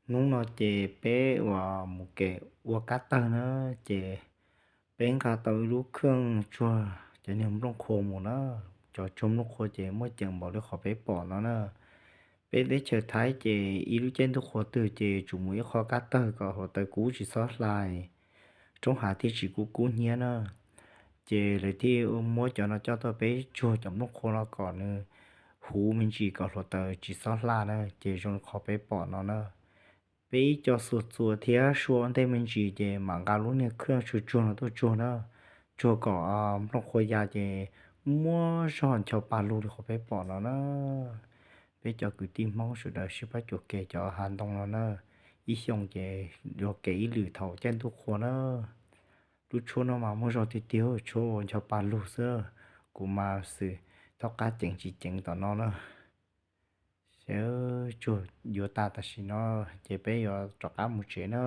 Hnub no ces peb uas mus kev ua kab tawg na, ces peb nqa tau ib lub khaj tsuag cov niag nplooj qhuav mus na. Cov tsuag nplooj qhuav ces muaj ceem npaum li qhov peb pom no na. Peb teb chaws Thaib ces ib lub caij ntuj qhuav twg ces tsum mus ib qho kab tawg kom hluav taws kub tsis txhob hla, roob hav thiaj tsis kub kub hnyiab na. Ces lawv thiaj muab cov no coj tuaj peb tsuag cov nplooj qhuav no kom nws huv me ntsis kom hluav taws tsis txhob hla na, ces zoo li qhov peb pom no na. Peb ib co xuas txuas thiab sua ua ntej me ntsis ces mam nqa lub niag khaj tsuag tsuag no tuaj tsuag na, tsuag kom nplooj qhuav ya ces muaj zog ncho pa lug li qhov peb pom no na. Peb cov kwv tij Hmoob sawv daws sib pab cuam kev cov hav ntoo no na, ib xyoo ces yuav kev ib lwm thaum caij ntuj qhuav na. Lub tshuab no mas muaj zog tiag tiag, tshuab uas ncho pa lug xwb. Kuv mas xwm thaub qab ceev tsis ceev tom no na. Seb, tsuag yuav tas tam sim no ces peb yuav rov qab mus tsev na.